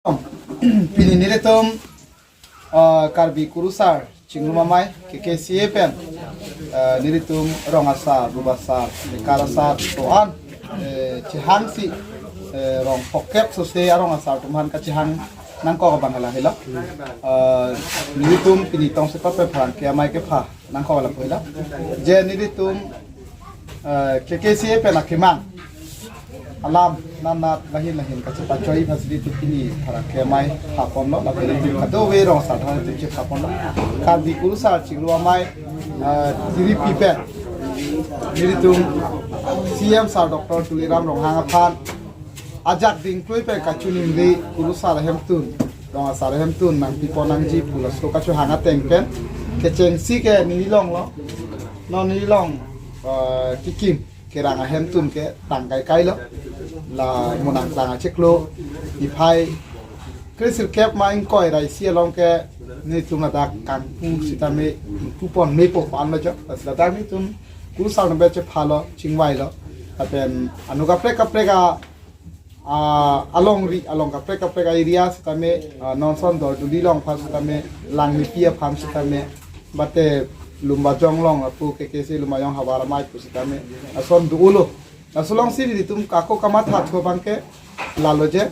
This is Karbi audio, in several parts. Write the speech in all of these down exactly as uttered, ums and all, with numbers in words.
Pini nelitum, ah, Karbi Kurusar Chingrum Amei, K K C A pen, ah, nelitum rong asar, rup asar, lekar asar, to-an, eh, chehangsi, eh, rong phokep sose arong asar atum aphan kachehang nangkok abang lahelo. Ah, nelitum pini tongsekot pen pherangke amei kepha nangkok lapu helo. Je nelitum, eh, K K C A pen akemang alam nanat lahin lahin kachepachoi aphansi nelitum pini pherangke amei phaponlo, lapen nelitum kadokave rong asar atum chephaponlo. Karbi Kurusar Chingrum Amei, eh, tiripi pen nelitum C M sir Doctor Tuliram Ronghang aphan ajak dingklui pen kachiningri Kurusar ahemtun, rong asar ahemtun nangpipon nangji pu laso kachehang ateng pen kechengsi ke neli longlo. Non neli long, eh, kikim kerang ahemtun ke tang kaikailo. La monang tang achiklo, niphai kre sirkep ma ingkoi ra isi along ke nelitum ladak kangpu sitame ingpupon mepo pan lo jo. Ladak nelitum Kurusar atum pen chephalo, chingvailo. Lapen anu kaprek kaprek a, ah, alongri, along kaprek kaprek a-area sitame, ah, non ason Dorduli along aphan sitame, Langmepi aphan sitame, mate Lumbajong along apu K K C Lumbajong havar amei pu sitame, ason do-olo. Laso alongsi nelitum ako kamatha thu abang ke lalo je,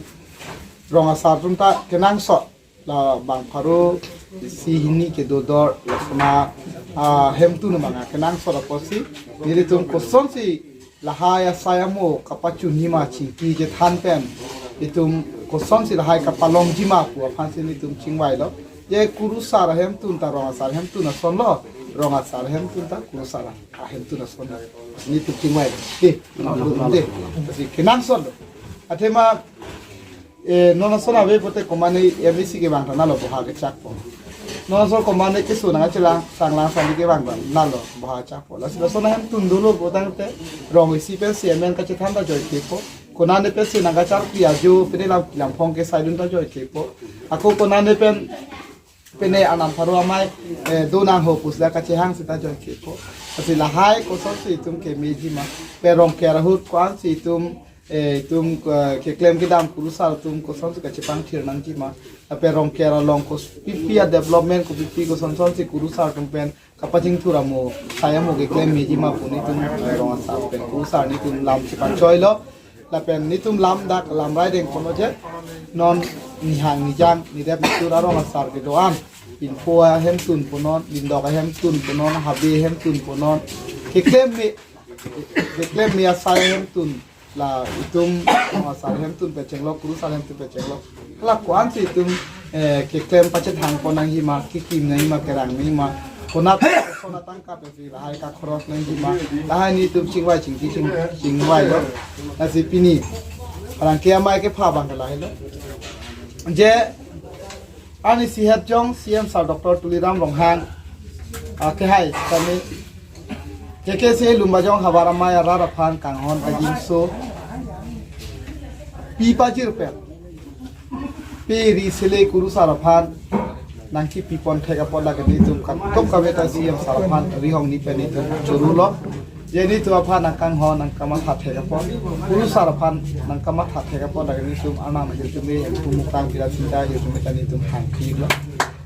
rong asar atum ta kenangsot, la bang pharo isi hini kedo dor, lason a, ah, hemtun abang kenangsot apotsi nelitum kosonsi lahai asai amo kapachunji ma chingki chethan pen itum kosonsi lahai kapalongji ma pu aphansi nelitum chingvailo. Je Kurusar ahemtun ta rong asar ahemtun asonlo, rong asar ahemtun ta Kurusar ahemtun asonlo. Nelitum chingvailo. Eh, de, si kenangsotlo. Athema, eh, non ason ave pote komane M A C kevang ta nalo boha kechakpo. Non ason komane keso nangchelang, sanglang sangli kevang ta nalo boha chakpo. Lasi lason ahemtun dolo pu tangte rong isi pen C M N kachethan ta joikepo. Konane pensi nangkacharpi ajo, pine lam, lamphong kesaidun ta joikepo. Ako konane pen pine anam pharo amei, eh, do nangho pusi la kachehang seta joikepo. Lasi lahai kosonsi itum kemeji ma, pe rongker ahut ko-ansi itum, eh, itum, eh, keklem kedam Kurusar atum kosonsi kachepangthir nangji ma, pe rongker along kopi-pi a-development, kopi-pi kosonsonsi Kurusar atum pen kapachingthur amo, sai amo keklem meji ma pu nelitum, eh, rong asar pen Kurusar nelitum lam chepachoilo. Lapen nelitum lam dak lam rai dengponlo je, non nihang nijang nirep nitur arong asar kedo-an, Pinpo ahemtun punon, Lindok ahemtun punon, Habe ahemtun punon, keklem me, keklem me asai ahemtun, la itum rong asar ahemtun pechenglo, Kurusar ahemtun pechenglo. Hala ko-ansi itum, eh, keklem pachethangpon nangji ma, kikim nangji ma, kerang nangji ma, konat kosona tangka pensi lahai kakhoros nangji ma, lahai nelitum chingvai chingki ching, chingvailo. Lasi pini pherangke amei kepha abang lahelo. Je arni isi het jong C M sir Doctor Tuliram Ronghang, ah, kehai kami K K C Lumbajong havar amei arat aphan kanghon kajinso pi pajir pen, pe ri sele Kurusar aphan nangkipipon thek apot lake nelitum katok kaveta C M sir aphan rihong ni pen nelitum chorulo. Je nelitum aphan nangkanghon nangkamatha thek apot, Kurusar aphan nangkamatha thek apot lake nelitum Arnam ahirjume, Hemphu Mukrang, Birat Singta ahirjume ta nelitum hangphilo.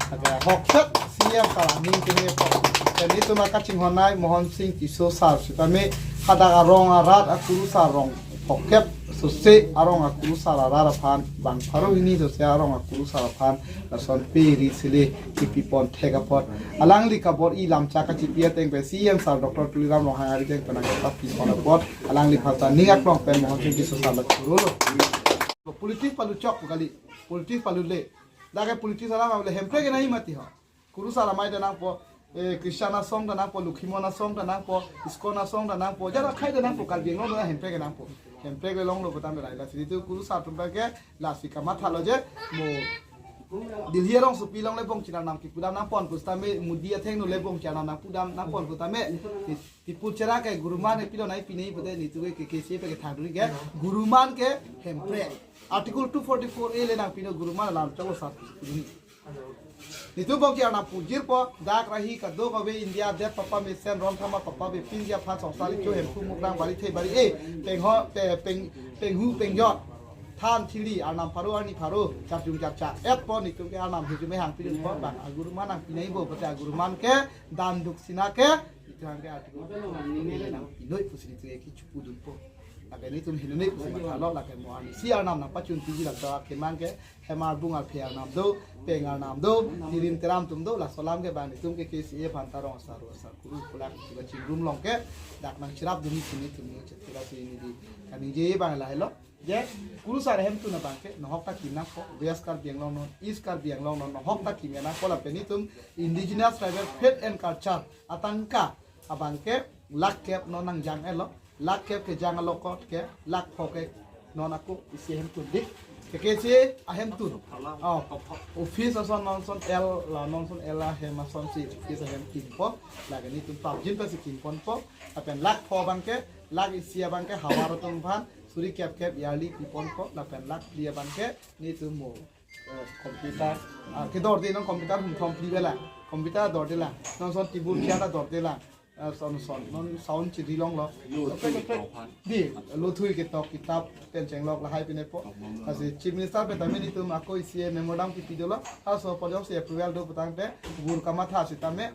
Lake ahokpet C M sir aning keme apot, te nelitum akachinghon nei Mohon Sing Tisso sir sitame hadak arong arat a-Kurusar rong phokep sose arong a-Kurusar arat aphan, bang pharo hini sose arong a-Kurusar aphan lason pe ri sele kipipon thek apot, alangli kabor-i lamchak kachipi ateng pen C M sir Doctor Tuliram Ronghang ari ateng pen nangkapipon apot, alangliphan ta ning aklong pen Mohon Sing Tisso sir la chorolo. Politics paluchok kali, politics palule. Lake politics alam avele Hemprek ke nangji mati ho. Kurusar amei ta nangpo, eh, Christian asong ta nangpo, Lokhimon asong ta nangpo, ISKCON asong ta nangpo, jara akhai ta nangpo, Karbi Anglong ta Hemprek ke nangpo. Hemprek le longlo pu tame lahai, lasi nelitum Kurusar atum ke lasi kamathalo je, mo Delhi arongsopi along le bongchir arnam kipudam nangpon pusitame, Modi athengno le bongchir arnam nangpudam nangpon pusitame, ti, tipu chera ke guruman ke pilo nai pine pute nelitum ke K K C A pen kethang duri ke, guruman ke Hemprek. Article two forty-four A le nangpinon guruman alam chalo sat. Nelitum bongchir arnam pujirpo, dak rahi kadokave India det papa mesen ron thama papa bepinji aphan Songsar Recho, Hemphu Mukrang, Barithe Bari-e, Pengho, pe, peng, Penghu Pengjot, Than thili arnam pharo arni pharo charjung charcha etpo, netum ke arnam hejum hang pidunpo, bang aguruman nangpinaipo pulote aguruman ke dan duk sina ke netum ke article nangpinoi pusi netum ke kechepudunpo. Lake netum hinone pusi mathalo, lake mo arnisi arnam nangpachun piji, lake akemang ke hem arbung arphe arnam do, peng arnam do, tirim teram atum do, laso alam ke bang netum ke K C A aphan ta rong asar, rong asar kuru pulang juga chingrum along ke dak nangcherapdun, netum netum ni chetira si neli kaningje abang lahelo. Je kurusar ahemtun abang ke nahok ta kim nangpo, West Karbi Anglong non, East Karbi Anglong non, nahok ta kim nangpo, lapen netum Indigenous Tribal Faith and Culture atangka abang ke lakh kep non nangjang-etlo, lakh kep kejang along kot ke lakh pho ke non ako isi ahemtun dik. Ke K C A ahemtun. Oh, office ason non son L la non son L ahem asonsi office ahem kimpo, lake netum prapjin pensi kimponpo, lapen lakh pho abang ke, lakh isi abang ke havar atum aphan suri kep kep yearly piponpo, lapen lakh phli abang ke netum mo, eh, computer, ah, kedorde non computer hum thom phli bela, computer dorde la, non son table chair dorde la, eh, son son, non sound chiri longlo. Lo thui ketok aphan. Di, lo thui ketok, kitap pen chenglok lahai pinepo. Lasi Chief Minister pen tame netum ako isi memorandum kipi dolo, halaso apor jongsi approval do putangte, bur kamatha sitame,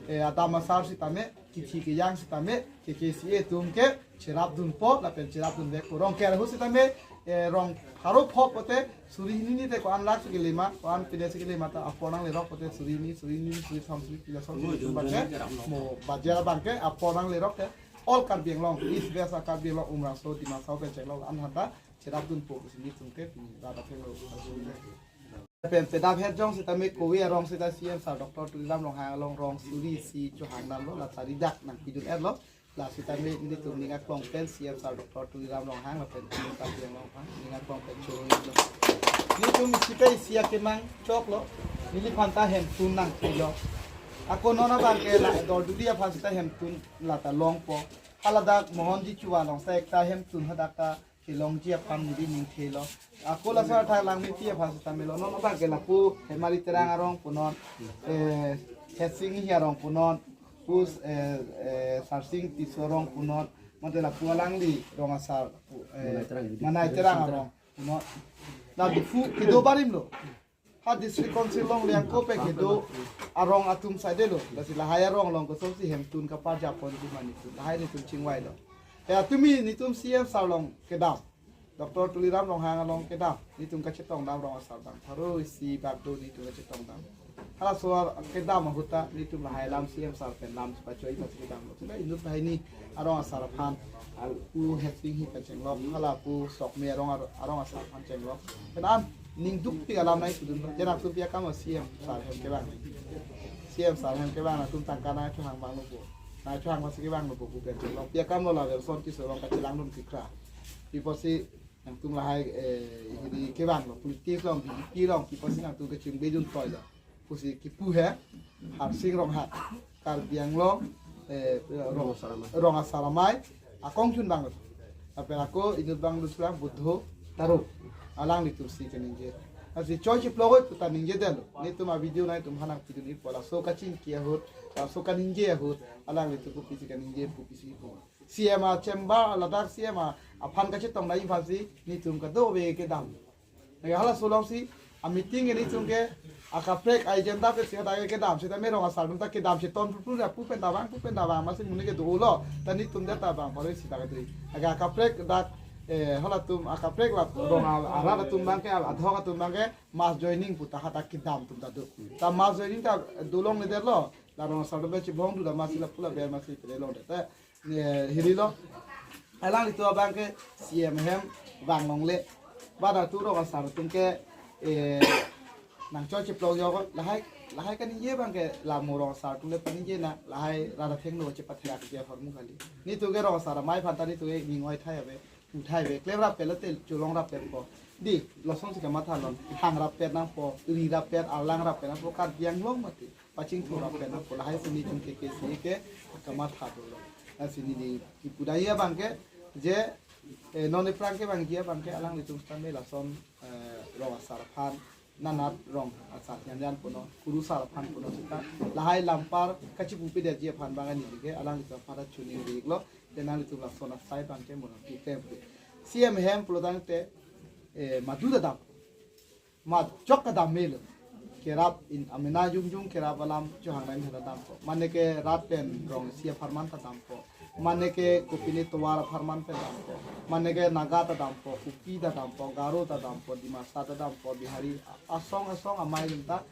eh, adam asar sitame, kithi kejang sitame, K K C A atum ke cherapdunpo, lapen cherapdunvekpo. Rong ke ahut sitame, eh, rong pharo pho pote suri hini ni te ko-an lakh si kelema, ko-an pine si kelema ta apor nanglerok pote suri hini, suri hini, suri thom, suri phli ason, suri thum abang ke, mo bajar abang ke apor nanglerok ke, all Karbi Anglong, East West Karbi Anglong, Umrangso, Dima Hasao pen chenglok an hanta cherapdunpo pusi netum ke pini rat athengno. Pen pedap het jong sitame kove arong sita C M sir Doctor Tuliram Ronghang along rong suri isi chohang damlo, la sari dak nangpidun-etlo. La sitame netum ning aklong pen C M sir Doctor Tuliram Ronghang lapen Chief Minister Tuliram Ronghang ning aklong pen choro-etlo. Netum isi pe isi akemang choklo. Neliphan ta hemtun nangpilo. Ako non abang ke la Dorduli aphan sita hemtun la ta longpo. Haladak Mohanji Chuwa along sa ekta hemtun hadak ta kelongji aphan neli ning thelo. Ako laso athak Langmepi aphan sita melo. Non abang ke lapu Hemari Terang arong punon, eh, Hetsing Enghi arong punon, pus, eh, eh, Sarsing Tisso arong punon, mate lapu alangli rong asar, eh, Manai Terang, Manai Terang arong punon. Na Diphu kedo barim lo. Ha District Council along liang ko pe kedo arong atum saidelo. Lasi lahai arong along kosonsi hemtun kaparjapon di mani tu. Lahai netum chingvailo. Ya tumi netum C M sir along kedam. Doctor Tuliram Ronghang along kedam. Netum kachetongdam rong asar abang. Pharo isi bak do netum kachetongdam. Halaso kedam ahut ta netum lahai alam C M sir pen lam pachoi pasi kedamlo. Sila inut lahai ni arong asar aphan. Lapu Hetsing Enghi pen chenglok. Halapu Sokme arong ar-, arong asar aphan chenglok. Kenan ning dukpik alam nangpidun. Jena tu pi akam C M sir ahem kevang. C M sir ahem kevang atum tangka nangchohang abang lo po. Nangchohang pasi kevang lo po pu pen chenglok. Pi akam lo la Welson Tisso along kachelangdun tikra. Pi apotsi nangtum lahai, eh, hini kevanglo, politics along, B J P along, pi apotsi nangtum kachingbe jun toilo pusi kipu he, Harsing Ronghang, Karbi Anglong, eh, rong, rong asar amei akong chunbang lo. Lapen ako inut abang lo sulang Buddho Taro, alanglitum si kaningje. Lasi choi chiplok oi pu ta ningjedetlo. Netum a video nangtum ha nangpidun-ikpo, laso kachingki ahut, laso kaningje ahut, alanglitum kopisi kaningje, kopisi pu. C M a chamber, ladak C M a aphan kachetongdam aphansi netum kadokave kedam. Lake halaso alongsi a meeting ke netum ke akaprek a agenda pen sita ke kedam, sitame rong asar atum ta kedam cheton pru pru, pu pen ta vang, pu pen ta vang, masi monit ke dolo, ta netum det ta vang, paro sita ke dui. Lake akaprek dak, eh, halatum akaprek la rong a-, arat atum abang ke, adhoc atum abang ke mass joining pu ta hadak kedam atum ta do. Ta mass joining ta dolongledetlo, la rong asar atum pen chiplongdun ta masi lapu la ber masi pele longdet. Ta eh, hirilo. Alanglitum abang ke C M ahem vanglongle. Bada tu rong asar atum ke, eh, nangchoi chiplok jok, lahai, lahai kaningje abang ke la mo rong asar atum le paningje na, lahai rat athengno chepatherak ke hormu kali. Netum ke rong asar amei aphan ta netum ke ning oi thai ave, pu thai ave, klem rap pe la tel cholong rap pe po. Di, lasonsi kamatha lon, hang rap pe nangpo, ri rap pe, arlang rap pe nangpo, Karbi Anglong mati pachingthur rap pe nangpo, lahai si netum K K C A ke kamatha dolo. Lasi neli kipu dai abang ke je, eh, non aphrang kevangji abang ke alanglitum sitame lason, eh, rong asar aphan, nanat rong asar janjan punon, kurusar aphan punon sita, lahai lampar kachipu pedetji aphan abang neli ke alanglitum aphan ta choningri-iklo. Te nanglitum lason asai abang ke mo nangpi klem pu. C M ahem pulo tangte Eh, madu ta dam. Majok ta dam melo. Kerap in amena jongjong kerap alam chohang lain hela dampo. Mane ke rat pen rong isi apharman ta dampo. Mane ke kopine tovar apharman pen dampo. Mane ke Naga ta dampo, Kuki ta dampo, Garo ta dampo, Dimasa ta dampo, Bihari a-, asong asong amei atum ta.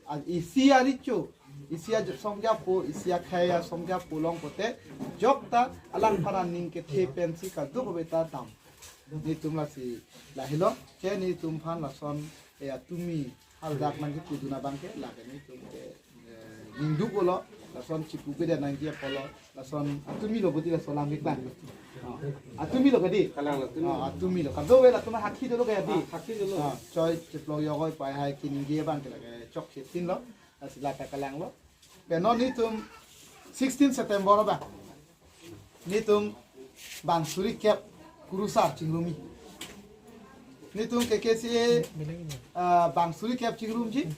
A-, isi arecho, isi asong japo, isi akhei asong japo long pote, jok ta alangphan aning kethe pensi kadokave ta dam. Netum lasi lahelo, ke netum aphan lason, eh, atumi haldak nangkepudun abang ke, lake netum ke, eh, ningduk-olo, lason chipu beda nangji apotlo, lason atumi lo bodi lason lam iklan. Ah, atumi lo kadi? Kalang lo, atumi. Ah, atumi lo. Kadokave latum hakhi dolo kadi? Ah, hakhi dolo. Ah, choi chiplok yogoi pai hai kiningje abang ke lake chokche tin lo. Lasi lata kalang lo. Pen non netum sixteen September abang netum bang suri kep kurusar chingrumji. Netum K K C A, ah, bang suri kep chingrumji.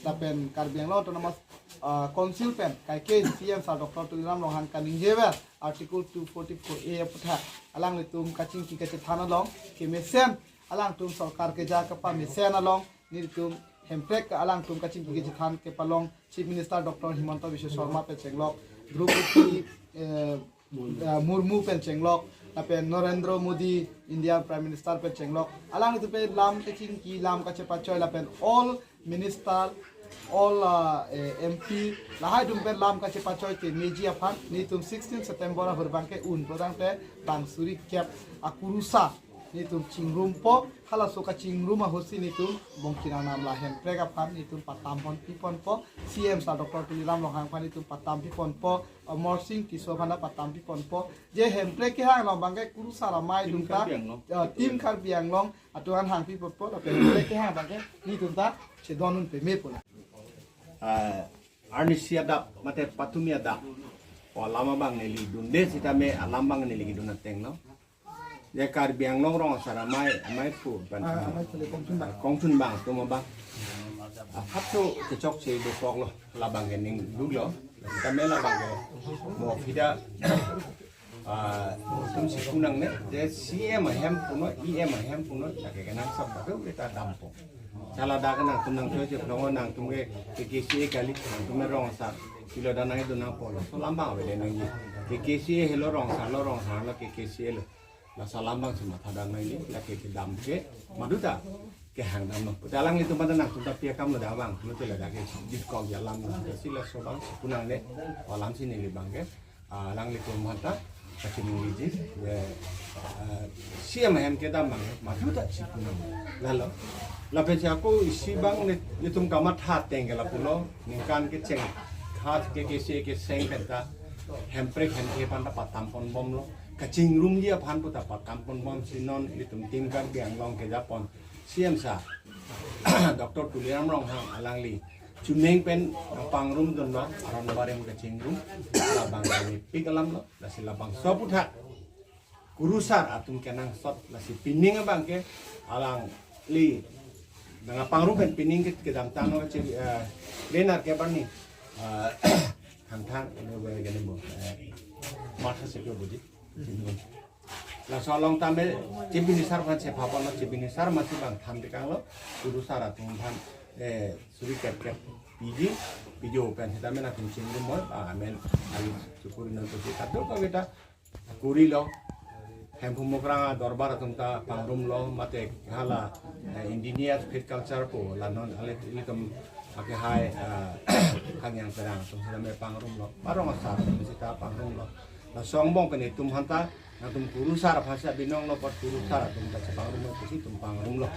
Lapen Karbi Anglong Autonomous, ah, Council pen kaike C M sir Doctor Tuliram Ronghang kaningjever Article two forty-four A aputhak alanglitum kachingki kachethan along kemesen, alangtum sorkar keja kepamesen along netum Hemprek alangtum kachingki kachethan kepalong Chief Minister Doctor Himanta Biswa Sarma pen chenglok, Droupadi, eh, eh, Murmu pen chenglok, lapen Narendra Modi, India Prime Minister pen chenglok, alanglitum pen lam kachingki, lam kachepachoi, lapen all minister, all, ah, eh, M P, lahai atum pen lam kachepachoi kemeji aphan netum sixteen September ahut abang ke un pudang te bang suri kep akurusar netum chingrumpo, halaso kachingrum ahutsi netum bongkin anam la Hemprek aphan netum patam pon piponpo, C M sir Doctor Tuliram Ronghang aphan netum patam piponpo, Amarsing Tisso aphan ta patam piponpo. Je Hemprek kehang along abang ke kurusar amei atum ta, Team Karbi Anglong. Eh, Team Karbi Anglong atum aphan hang piponpo, lapen Hemprek kehang abang ke netum ta chedondun peme pu la. Ah, arnisi adap, mate patumi adap. O alam abang neli dunde sitame alam abang neli kedun ateng lo. Ya Karbi Anglong rong asar amei, amei pu ban. Ah, amei pu le kongchun bang. Kongchun bang atum abang. Ah, hapso kechokche dokok lo, labang ke ningduk lo. Sitame labang ke mo phida, ah, atum si pu nangne, je C M ahem punon, E M ahem punon, lake kenangsot badu kita dampo. Chala dak nangtum nangchoi cheplong nangtum ke K K C A kali, nangtum rong asar. Pilo dan nangdun nangpo lo. So alam abang avele nangji. K K C A helo rong asar lo, rong asar lo K K C A lo. Laso alam abang si matha dam nangji, lake kedam ke madu ta kehang damlo. Pute alanglitum pada nangtum ta pi akam lo dak abang, lo te la dak ke jidkok ya alam lo. Si laso abang si pu nangne, alam si neli abang ke. Ah, alanglitum aphan ta kachiningri ji, eh, ah, C M ahem kedam abang, madu ta si pu nang. Lalo, lapen si ako isi abang ne, netum kamatha ateng ke lapulo, ningkan kecheng khat K K C A kecheng pen ta, Hemprek Hemke aphan ta patam ponbomlo, kachingrumji aphan pu ta patam ponbom si non netum Team Karbi Anglong kejapon C M sir Doctor Tuliram Ronghang alangli chuning pen pangrum dunlo, aron barim kachingrum, labang kami pik alam lo, lasi labangso aputhak kurusar atum kenangsot, lasi pining abang ke alangli nangpangrum pen pining ke kedamtang lo che, eh, benar ke barni, eh, Thangthang, ini boleh gini bu, eh, matha si ke budi. Laso along tame Chief Minister aphan chephapon lo, Chief Minister masi bang than tekang lo, kurusar atum aphan, eh, suri kep kep piji, pijo pen sitame nangtum chingrum moi, ah, amen, ali chukuri nangtum si kadokave ta kuri lo, Hemphu Mukrang adorbar atum ta pangrum lo, mate hala, eh, Indigenous Faith Culture pu, la non ale ilitum akehai, eh, Hangyang Terang atum sitame pangrum lo, ba rong asar atum sita pangrum lo. Laso angbong pen itum aphan ta, nangtum kurusar aphan si abinong lo, apot kurusar atum ta chepangrum lo, pusi itum pangrum lo.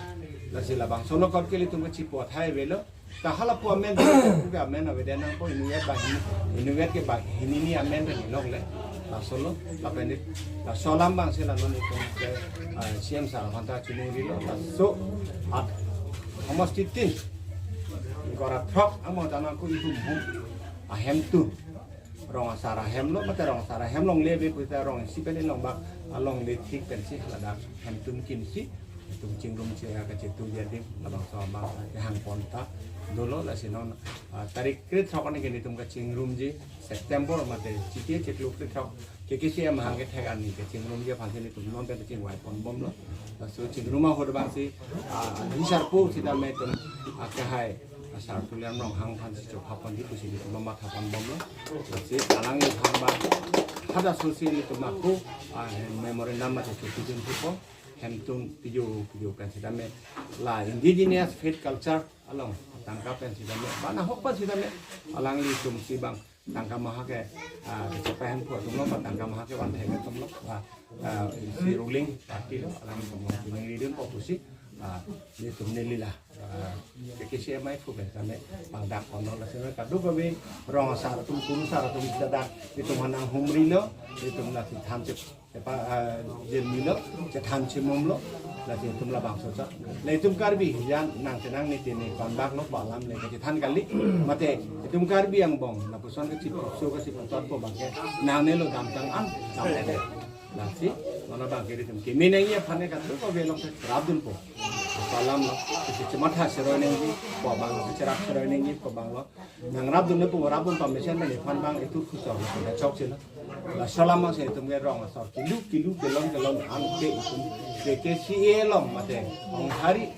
Lasi labangso lo kot ke ilitum ke chipu athai avelo. Ta hala pu amen, pu ke amen avede nangpo, inutvet bang hini, inutvet ke bang hini ni amen pen ilong le. Laso lo, lapen ni, laso alam abang si la non itum ke, ah, C M sir aphan ta chiningri lo, laso at, amos titin. Ingkoi ra throk, amo ta nangko ihum hum. Ahemtun. Rong asar ahem lo, mate rong asar ahem longle ave pu ta rong isi pen longbak, alongle thik pensi haladak hemtun kimsi, Itum chingrum che, ah, kachetu adim, labangso abang, ah, kehang pon ta dolo. Lasi non, ah, tarik krethrok arni ke netum kachingrumji, September mate chiti chiklo krethrok, K K C M hang kethek arni kachingrumji aphan si netum non pen chingvai pon bomlo. Laso chingrum ahut abang si, ah, di sarpo sitame netum, ah, kehai, ah, Sar Tuliram Ronghang aphan si chopha ponji pusi netum matha pon bomlo. Lasi alangli aphan ba, hadaso si netum ako, ah, memorandum mate chopidun thupo. Hemtun pijo pijo pen sitame, la indigenous faith culture along tangka pen sitame, ba nahok pen sitame, alangli atum si bang tangka maha ke, ah, kechepai hemphu atumlo, ba tangka maha ke van thek atumlo, ah, ah, isi ruling party lo, alangtum lo, kuning ridun po pusi, ah, netum neli la, ah, K K C M I phu pen sitame, bang dak kono la sitame, kadokave rong asar atum, kurusar atum sita dak, netum aphan nanghumrilo, netum la si than chep, epa, ah, jirmilo, chethan chimumlo, lasi itum labangso cha. La itum Karbi jan nang chenang ne tene konbak lo, ba alam le kachethan kali, mate itum Karbi angbong lapuson kachipuso kachiputot po abang ke nangnelo, damtang an damtang. Lasi non abang ke itum keme nangji aphan ke kadokave along ke rapdun po. Ba alam lo, kachichematha cheroi nangji po abang lo, kacherap cheroi nangji po abang lo. Nangrapdunlo pu rapdun pamesen pen iphan bang itum khusor lo, chokche lo. Laso alam si itum ke rong asar kilu kilu, kelong kelong an ke itum K K C A along mate Honghari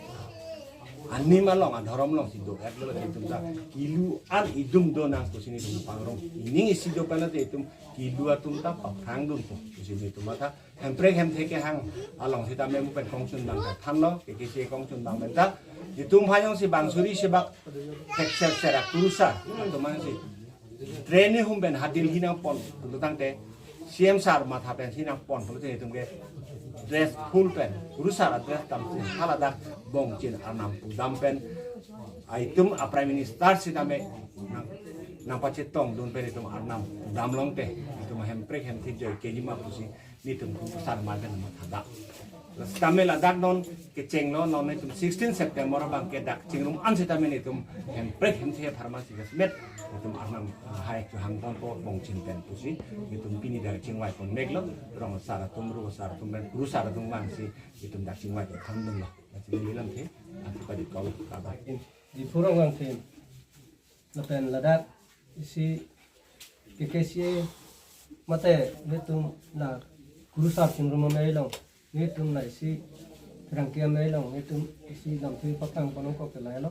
anim along, adhorom along si do-etlo, itum ta kilu an idum do nang pusi netum pangrong. Ining isi do pen te itum kilu atum ta paphrangdun po pusi netum matha. Hemprek hemthe kehang along sitame mu pen kongchun bang ta thanlo, K K C A kongchun bang pen ta. Itum aphan jongsi bang suri sebak thekser serak kurusar atum aphan si train ni hum pen ha Delhi nangpon pulo tangte, C M sir matha pen si nangpon pulote itum ke dress full pen, kurusar adress damsi haladak bongchin arnam pudam pen, ah, itum a Prime Minister sitame nang, nangpachetongdun pen itum arnam pudam longte, itum hemprek hemthe joike jima pusi netum kusar madan matha dak. Sitame ladak non kechenglo, non netum sixteen September abang ke dak chingrum an sitame netum hemprek hemthe apharman si kesmet, netum arnam, ah, hai kehang pon po bongchin pen pusi, netum pini dak chingvai pon meklo, rong asar atum, ru asar atum pen, kurusar atum vangsi netum dak chingvai pon thandunlo. Lasi neli lamthe, ah, padi kau kaba. Diphu rong vangthe. Lapen ladak isi K K C A mate netum la kurusar chingrum amei along, netum la isi pherangke amei along, netum isi damthu paphrang pon nangkok ke lahelo.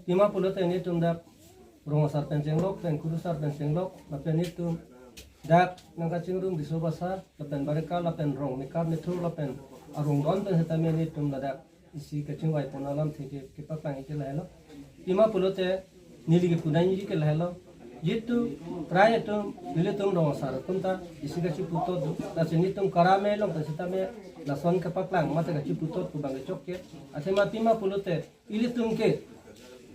Pima pulote netum dak rong asar pen chenglok, pen kurusar pen chenglok, lapen netum dak nangkachingrum riso basa, lapen barika, lapen rong mekar methur, lapen arong don pen sitame netum ladak isi kachingvai pon alamthe ke, kepaphrang ke lahelo. Pima pulote neli kepudamji ke lahelo. Jitu prai atum, ilitum rong asar atum ta isi kachiputot do. Lasi netum kara amei along ta sitame lason kepaphrang mate kachiputot pu bang kechokche. Athema pima pulote ilitum ke,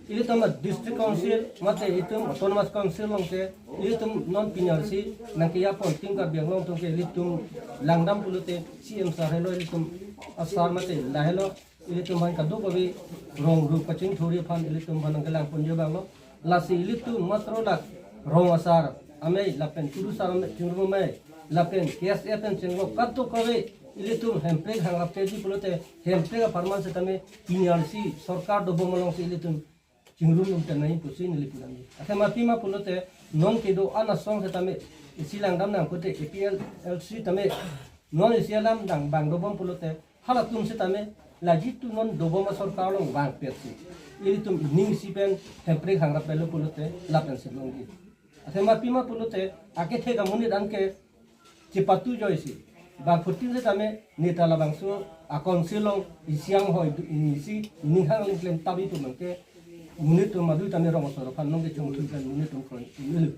ilitum a District Council mate itum Autonomous Council along ke, ilitum non pini arsi nangkeja pon Team Karbi Anglong atum ke, ilitum langdam pulote C M sir helo, ilitum asar mate lahelo. Ilitum aphan kadokave rong ru kachingthurji aphan ilitum aphan nangkelang ponji abang lo. Lasi ilitum matro la rong asar amei lapen kurusar amei, chingrum amei lapen K S A pen chenglok kadokave ilitum hemprek hangrap keji pulote hemprek apharman sitame pini arsi sorkar dobom along si ilitum chingrum nangthan nangji pusi neli pudamji. Athema pima pulote non kedo an asong sitame isi langdam nang pulote A P H L C tame non isi alam dang bang dobom pulote halatum sitame la jitu non dobom asorkar along vangpet si ilitum ining isi pen hemprek hangrap pelo pulote lapen si longji. Athema pima pulote akethe amonit anke chepatu joisi bangphutin sitame neta labangso a Council along isi anghoi du, isi ining hang ling klem tabi pu abang ke monit atum madu tame rong asar aphan nangkechongthui pen monit atum kroi ililu.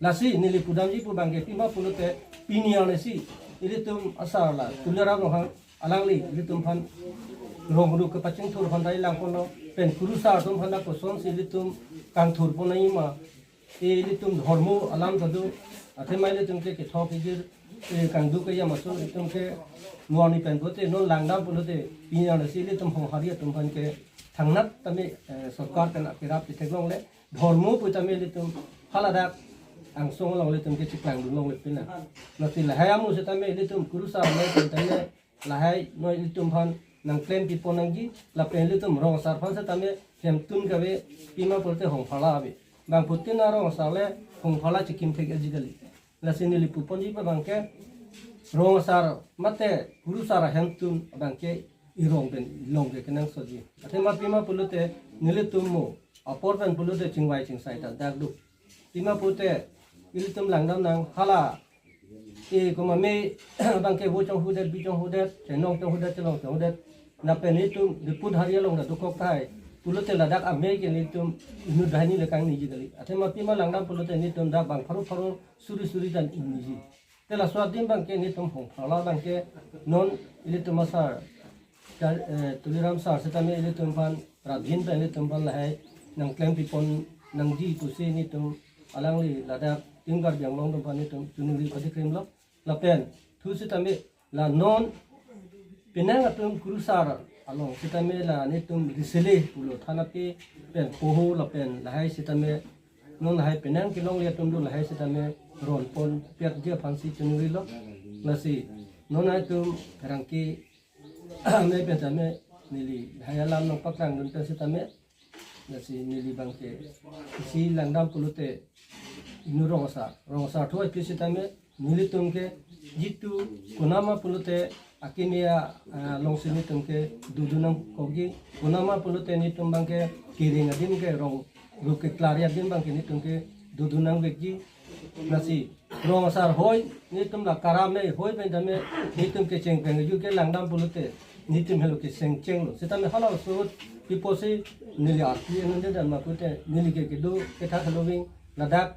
Lasi neli pudamji pu abang ke pima pulote pini arni si ilitum asar la Tuliram Ronghang alangli ilitum aphan rong ru kepachingthur aphan dai lang ponlo, pen kurusar atum aphan kosonsi ilitum kangthur pon nangji ma, ilitum dhormo alam ta do, athema ilitum ke kethok kejir, eh, kangduk kejam aso ilitum ke nuani pen pulote non langdam pulote pini arni si ilitum Honghari atum aphan ke thangnat tame, eh, sorkar pen akerap ketheklongle, dhormo pu tame ilitum haladak angsong along ilitum ke chiklangdun longle pina. Lasi lahai amu sitame ilitum kurusar amei pen tame lahai non ilitum aphan nangklem pipon nangji, lapen ilitum rong asar aphan setame hemtun kave, pima pulote hongpharla ave. Bangphutin arong asar le hongpharla chikim thek aji kali. Lasi neli puponji abangke rong asar mate kurusar ahemtun abangke irong pen long ke kenangsotji. Athema pima pulote nelitum mo apor pen pulote chingvai chingsai ta dak do. Pima pulote ilitum langdam nang hala e komat me abangke vo chonghudet, bi chonghudet, chenong chonghudet, chelong chonghudet. Lapen itum diput hari along ta dokok tahai pulote ladak amei ke nelitum inut banghini le kangniji kali. Athema pima langdam pulote nelitum dak bang pharo pharo suri suri ta ingniji. Te laso adim abangke nelitum hongpharla abangke non ilitum asar Kar-, eh, Tuliram sar setame ilitum aphan, Radhin pen ilitum aphan lahai nangklem pipon nangji pusi nelitum alangli ladak Team Karbi Anglong atum aphan nelitum chuningri padikrem lo. Lapen thu setame la non penang atum kurusar along setame la nelitum risele pulo thanapi pen poho lapen lahai setame non lahai penang kelongle atum do lahai setame ron pon piat ji aphansi chuningri lo. Lasi non atum rangke amei pen tame neli lahai alam nangpaklangdun pen setame, lasi neli abangke isi langdam pulote inut rong asar, rong asar thu api setame nelitum ke jitu konama pulote akimi a, ah, alongsi nelitum ke dodun nangkokji, konama pulote nelitum abangke kering adim ke rong rup keklari adim abangke nelitum ke dodun nangvekji. Lasi rong asar hoi, nelitum la kara amei hoi pen tame nelitum kecheng pen ju ke langdam pulote nelitum helo kecheng chenglo. Setame hala ahut piposi neli arti enonde dan ma pulote neli ke kedo kethak helo ving ladak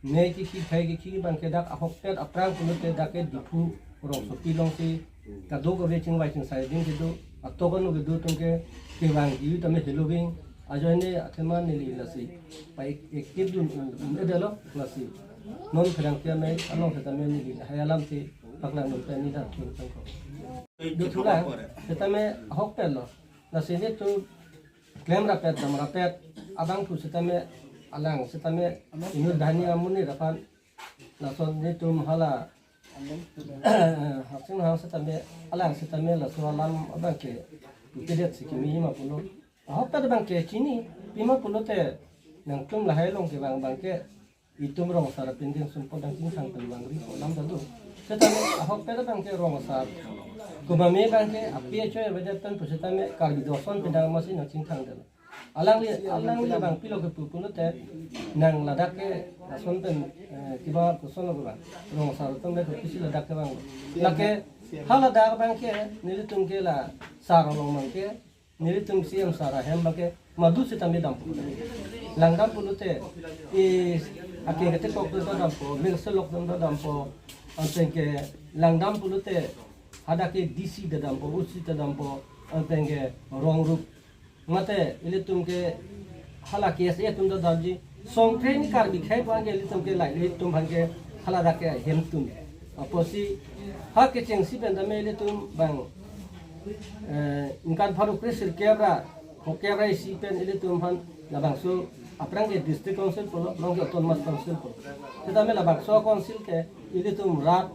ne kiki khai kiki abangke dak ahokpet aphrang pulote dak ke Diphu rongsopi alongsi kadokave chingvai chingsai adim kedo, atok anu kedo atum ke kevangji tame helo ving. Ajoine athema neli lasi pa ek-, active dun un-, un-edetlo lasi. Non pherangke amei along setame neli lahai alam si paklangdun pen neli dak thun tangko. Dothulang setame ahokpetlo. Lasi nelitum klem rapet dam rapet abangphu setame alang setame inut banghini amonit aphan lason nelitum hala Haksing hang setame alang setame laso alam abangke kedet si kimi ma pulo. Ahokpet abangke chini, pima pulote nangtum lahai along kevang abangke itum rong asar apinding sumpot nangchingthang pen vangri alam ta do. Setame ahokpet abangke rong asar komat me abangke api achoi avedet pen pu setame Karbi doson pindang masi nangchingthang det. Alangli, alangli abang pilo kepu pulote nang ladak ke lason pen, eh, kiba koson lo abang. Rong asar atum le kopisi ladak kevang. Lake haladak abangke nelitum ke la sar along abangke nelitum C M sar ahem abangke madu setame dampo. Langdam pulote i ake kete kok atum ta dampo, milselok atum ta dampo, anpeng ke langdam pulote hadak ke D C ta dampo, U C ta dampo, anpeng ke rong rup mate ilitum ke hala K S A atum ta damji, Songkre ni Karbi khei abangke ilitum ke lahai ilitum abangke haladak ke hemtun. Apotsi ha kechengsi pen tame ilitum abang, eh, ingkan pharo kre sirkep ra, hokep ra isi pen ilitum aphan labangso aphrang ke district council pulo, rong ke autonomous council pulo. Setame labangso council ke ilitum rat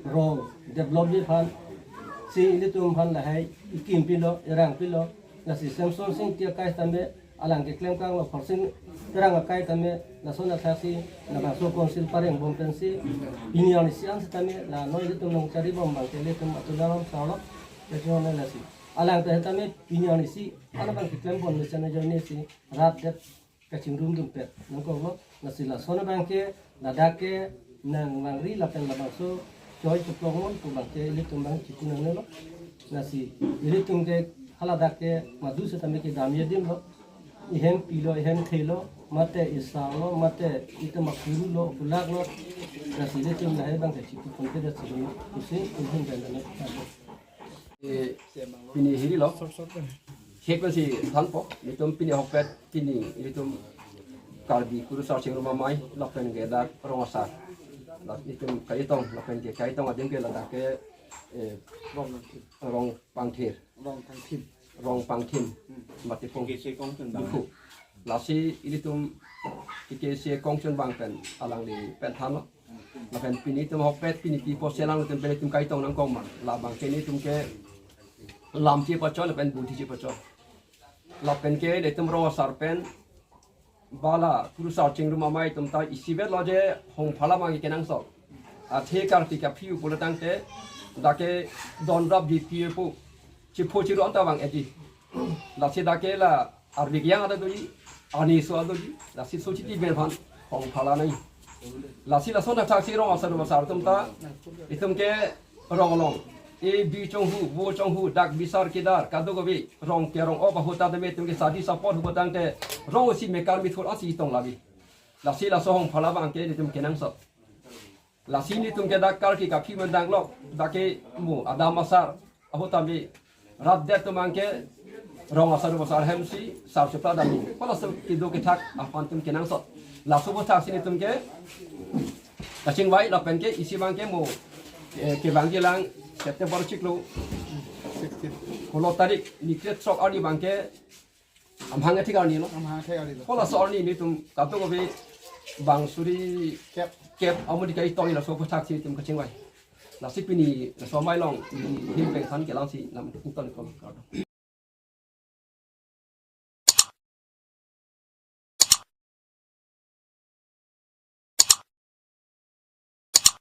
rong developji aphansi ilitum aphan lahai ikim pilo, irang pilo, lasi Semson Sing Ingti akai tame alang keklem kanglo, Khorsing Terang akai tame lason athaksi labangso council pareng bom pensi pini arni isi an setame la noi ilitum nangchari bom abangke ilitum atudaram salo, ilitum lasi alang ta tame pini arni isi an abang keklem bom nesen ajoine si rat det kachingrum dumpet nangkoklo. Lasi lason abangke ladak ke nang vangri lapen labangso choi cheplong mon pu abangke ilitum abang chipu nangnelo. Lasi ilitum ke haladak ke madu setame kedamji adim lo. Ihem pilo, ihem thelo, mate isarlo, mate itum akhuru lo, kulak lo. Lasi ilitum lahai abangke chipu ponpe det si pusi, pusi dan dan. Eh, pini hirilo. Hek pensi thanpo, ilitum pini ahokpet, pini ilitum Karbi kurusar chingrum amei, lapen ke dak rong asar. Lasi ilitum kaitong, lapen ke kaitong adim ke ladak ke, eh, rong pangthir. Rong pangthim. Rong pangthim. Hmm. Mati pung. K C kong chun bang. Dukhu. Lasi ilitum K C kong chun bang pen alangli pen thanlo. Lapen pini itum ahokpet pini pi posi alanglitum pen itum kaitong nangkok ma. Labangke nelitum ke lam chepachoi lapen budi chepachoi. Lapen ke netum rong asar pen bala kurusar chingrum amei atum ta isivet lo je Hongphala abang kenangsot. Athe karti kaphi pulo tangte dak ke don rap di pi pu chipho chiru anta abang edi. Lasi dak ke la arvik yang ada doji, ani so ada doji, lasi so chiti ben phan Hongphala nai. Lasi lason athak si rong asar asar atum ta itum ke rong along, e bi chonghu, vo chonghu, dak bisar kedar, kadokave rong kerong op ahut ta deme itum ke sadi support hu tangte rong si mekar mithur asi tong labi. Lasi laso Hongphala abang ke itum kenangsot. Lasi netum ke dak karki kaphi mendang lok, dak ke mo adam asar ahut ta me rat det atum abang ke rong asar asar hem si sar chupla dam. Hala so kedo kethak aphan itum kenangsot. Laso aphuthak si netum ke kachingvai lapen ke isi abang ke mo, eh, kevang kelang September chiklo solo tarik ni kre throk arni abang ke amhang athik arni lo. Amhang athik arni lo. Hala so arni netum kadokave bang suri kep kep amudi kai tong laso aphuthak si netum kachingvai. Lasi pini laso amei along him pengthan kelang si nam uton kol kardom.